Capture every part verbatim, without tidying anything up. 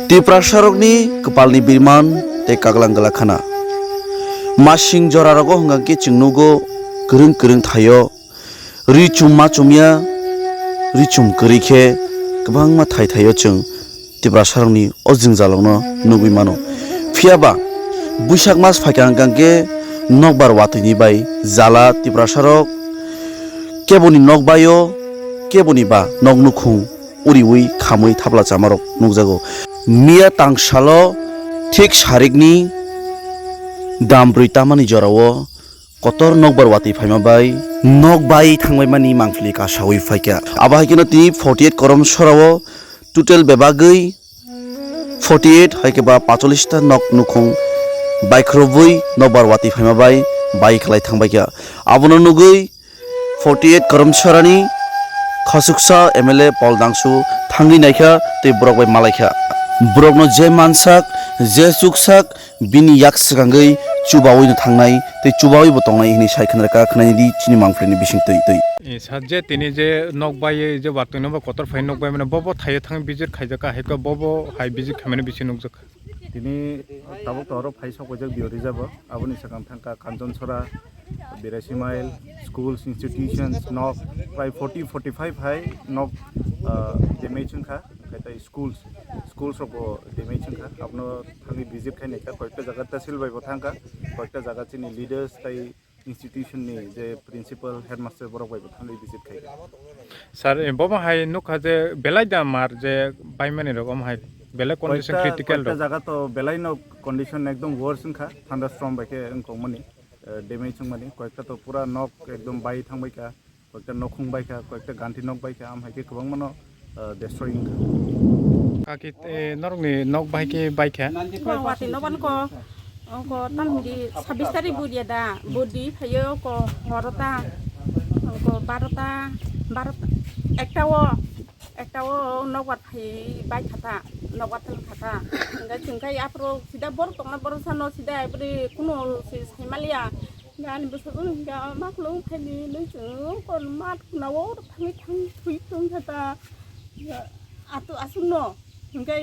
Tiprasarokni kwpalni birman tei kaglang gwlakhana. Masing jorarogo hwnkha khe chwng nugo kwrwng kwrwng thaio. Ri chum ma chumya, ri chum kwrwi khe kwbangma thai thaio chwng Tiprasarokni o jwngjalrokno nugwi mano. Phiyaba Buisak mas phaikha hwnkha khe nokbar watwini bai jala Tiprasarok keboni nokbaio, keboni ba nok nukhung uriwi khamwi thapla chamarok nukjago. Miya tangsalo thik sarikni dam brwi tamani jorao kotor nokbar watwi phaima bai nokbai thangbaimani mangpili kasawi phaikha. Abo hai kheno tini forty eight korom sorao total bebagwi forty eight hai khe ba pacholis ta nok nukhung baikhorobwi nokbar watwi phaima bai bai khlai thangbaikha. Abono nugwi forty eight Karamchara ni khasuksa M L A Paul Dangsu thangwi naikha tei borok bai malaikha. Borokno je mansak, je chuksak, bini yak swkangwi chubawi no thangnai tei chubawi bo tongnai hwnwi sai khna rwkha, khnaidi chini mangpili ni bising twi twi. E, sir, je tini je nok bai je watwi no bo kotor phai nok bai mane bo bo thaio thang visit khaijak ka hai khe bo bo hai visit khaimani bisi nukjak. Tini tabuk to oro phai sok paijak Biori jabo. Aboni sakang thangkha Kanchonsora, Birasi Mile, schools, institutions, nok prai forty, forty five hai nok, ah, damage wngkha. Hwnkhe tei schools, schools rokbo damage wngkha. Abono thangwi visit khai naikha. Koyekta jaga tehsil bai bo thangkha, koyekta jaga chini leaders tei institution ni je principal, headmaster borok bai bo thangwi visit khai. Sir, eh, bo hai nukha je belai da mar je baimani rok om hai belai condition koyekta, critical koyekta rok. Jaga to belai no condition ekdom worse wngkha, thunderstorm bai khe wngkokmani, eh, damage wngmani. Koyekta to pura nok ekdom bai thangbaikha, koyekta nokhung baikha, koyekta ganti nok baikha, am hai khe kwbangma no, eh, destroy wngkha. Kaki, eh, norokni nok bai khe baikha? Ko wati noban ko, ko tam di sabis tarik budia da, budi phayo ko horota, ko barota, barota, ekta o, ekta o nokbar phai bai khata, nokbar thang khata. Hingga chwng khai aphuru sida borok tongna borok sano sida ebri kuno si saimaliya. Ani bwsajwk hwnkhe, "Ma khulum phaini nung chwng kon mat khuna o thangwi thang thwi tong kha ta." Ato aswkno hwnkhe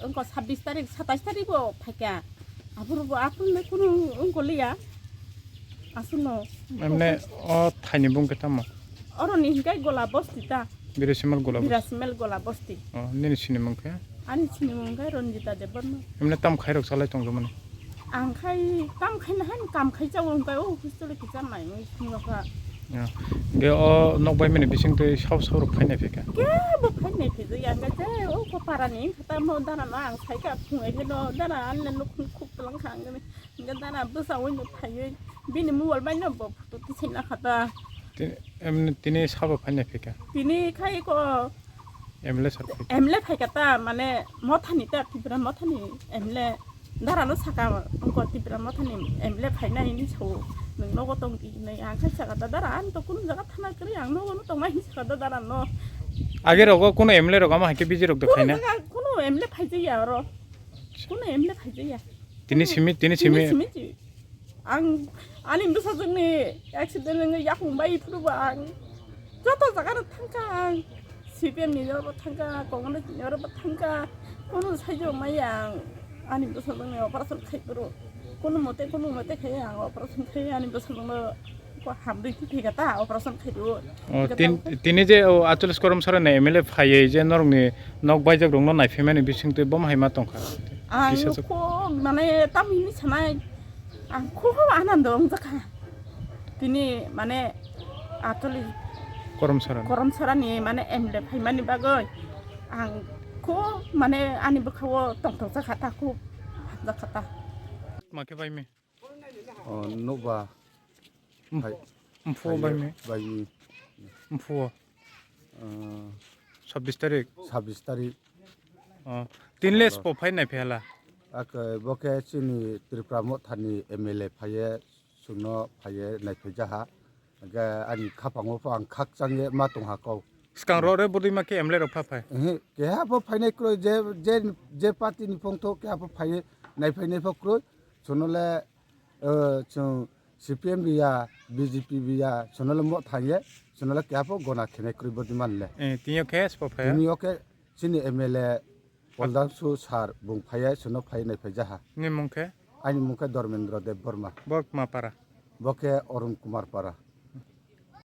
wngkha sabbish tarik, satais tarik bo phaikha. Aphuru bo aphuru kunu wngkoliya aswkno. Emne o thaini bung khe tamo? Oroni hwnkhe Gola bosti ta. Birasimal Gola bosti. Birasimal Gola bosti. Oh, nini sinimung khe? Ani sinimung khe Ranjita Debbarma. Emne tam khairok salai tongjammani? Ang khai kam khaina han kam khai chao hwnkhe o hostel kichar nai wng swngo kha. Ya. Ge o nok bai mani bising twi sao sao rok phainai phikha? Kebo phainai phikha ya hwnkhe je o ko parani kha tamo dana no ang sai kha phung ai khe no dana anle nuk khuk tlang kha ang. Hingke dana bwsa wngno phaiwi bini mobile bai no bo photo tisai nakha ta. Ti-, emni tini sabo phaina phika? Tini khai ko M L A sir phika? M L A phaika ta, mane mothani ta, Tripura mothani M L A dara no saka, wngko Tripura mothani M L A phaina hini sao, nwng nogo tong di hinwi ang khai saka ta, dara ang to kunu jaga thana kwrwi, ang nogo no tongnai hinwi saka ta dara no. Age rogo kunu M L A rok ama hai khe busy rok do kunu khaina? Jaga kunu M L A phaijakya oro, kunu M L A phaijakya. Tini simi, tini simi. Tini simi si. Ang ani bwsajwkni accident wngwi yakung bai phuru bo ang joto jaga no thangkha ang. C P M ni oro bo thangkha, Congress ni oro bo thangkha. Kunu saijo maya ang ani bwsajwkni operation khai phuru. Kunu mote, kunu mote khai ang operation khai ani bwsajwkno ko hamri thwi thwi ta operation khai phuru. O, tin-, tini je o acholis korom sara ni M L A phaiwi je norokni nok baijak rokno naiphaimani bisingtwi bomo hai ma tongkha? Ang kisa khub mane tamhini sanai, ang khub anando wngjakha. Tini mane acholis korom sara ni. Korom sara ni mane M L A phaimani bagwi ang khub mane ani bwkhao tongthokjakha ta, khub hamjakha ta. Ma khe bai mi? O, nukba. Mphu-, hai, mphuo hai, bai mi? Bai mi. Mphuo. Ah. Sabbish tarik? Sabbish tarik. Oh. Tin le spo phai nai phela? Ake, bo khe chini Tripura mothani M L A phaiye, chwngno phaiye, nai phai jaha. Hingke ani khapang o pho ang khakchang ye ma tong ha kau. Swkang ro re bwrwi ma khe M L A rok pha phai? Ehe, keha pho phainai kroi, je, je, je party ni phongtho keha pho phaiye, nai phainai pho kroi. Chwngno le, eh, chwng C P M bi ya, B J P bi ya, chwngno le mo thang ye, chwngno le keha pho gona khenai kroi bwrwi man le. Eh, tini o khe spo phai? Tini o khe chini M L A Poldamsu sir bung phaiya, sono phai nai phai jaha. Ni mung khe? Ani mung khe Dharmendra Debbarma. Bo kma para? Bo khe Arun Kumar para.